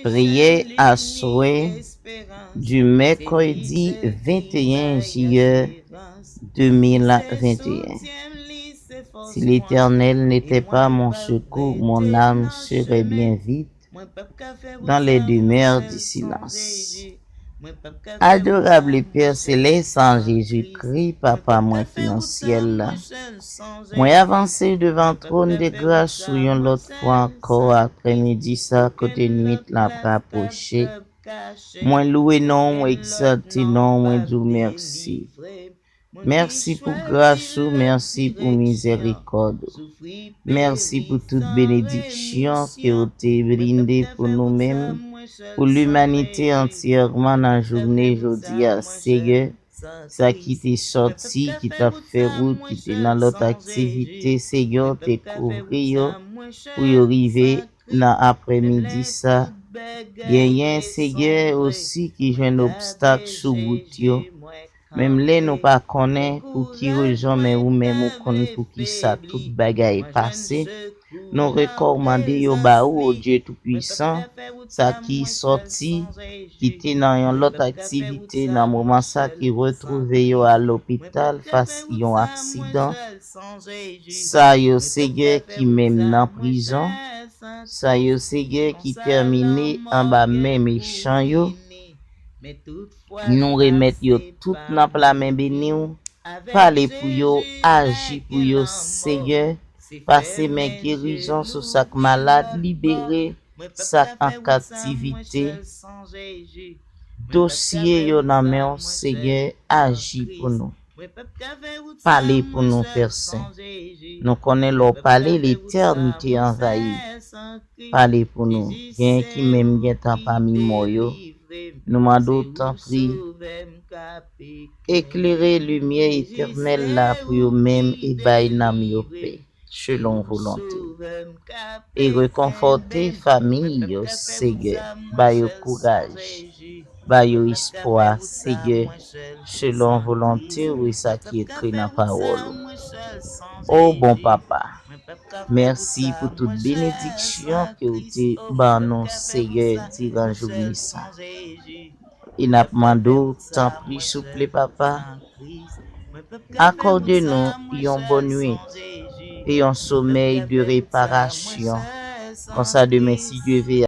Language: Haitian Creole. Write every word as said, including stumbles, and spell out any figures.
Prière aswè du mercredi vingt et un juillet deux mille vingt et un. Si l'Éternel n'était pas mon secours, mon âme serait bien vite dans les demeures du silence. Adorab Pè Selès, an Jezikri, Papa mwen ki nan syèl la, mwen avanse devan twòn de gras ou yon lòt fwa ankò aprèmidi sa, kote nwit la ap rapwoche. Mwen lwe non w, egzalte non w, mwen di w mèsi. Mèsi pou gras ou, mèsi pou mizèrikòd ou. Mèsi pou tout benediksyon ke w te blinde pou nou menm, pou limanite antyèman nan jounen jodi a, Seyè. Sa ki te sòti, ki t ap fè wout, ki te nan lòt aktivite, Seyè, w te kouvri yo pou yo rive nan aprèmidi sa. Genyen, Seyè, osi ki jwenn obstak sou wout yo. Menm lè nou pa konnen pou ki rezon, men ou menm ou konn pou ki sa tout bagay pase. Nou rekòmande yo ba ou, o Dye Toupisan, sa ki sòti, ki te nan yon lòt aktivite nan moman sa, ki retwouve yo a lopital fas yon aksidan. Sa yo, Seyè, ki menm nan prizon. Sa yo, Seyè, ki tèmine anba men mechan yo. Nou remèt yo tout nan pla men beni w. Pale pou yo, aji pou yo, Seyè. Pase men gerizon sou sa k malad, libere sa k an kaptivite. Dosye yo nan men w, Seyè, aji pou nou. Pale pou nou, Pè Sen. Nou konnen lè w pale, letènite anvayi. Pale pou nou. Gen ki menm gentan pami mò yo. Nou mande w, tanpri, eklere limyè etènèl la pou yo menm e bay nanm yo pè, selon volonte w. E rekonfòte fanmi yo, Seyè. Ba yo kouraj. Ba yo espwa, Seyè, selon volonte w e sa ki ekri nan pawòl ou. O bon Papa, mèsi pou tout benediksyon ke w te ban nou, Seyè, diran jounen sa. E n ap mande w, tanpri, souple, Papa, akòde nou yon bòn nwit e yon somèy de reparasyon. Konsa, demen, si Dye ve,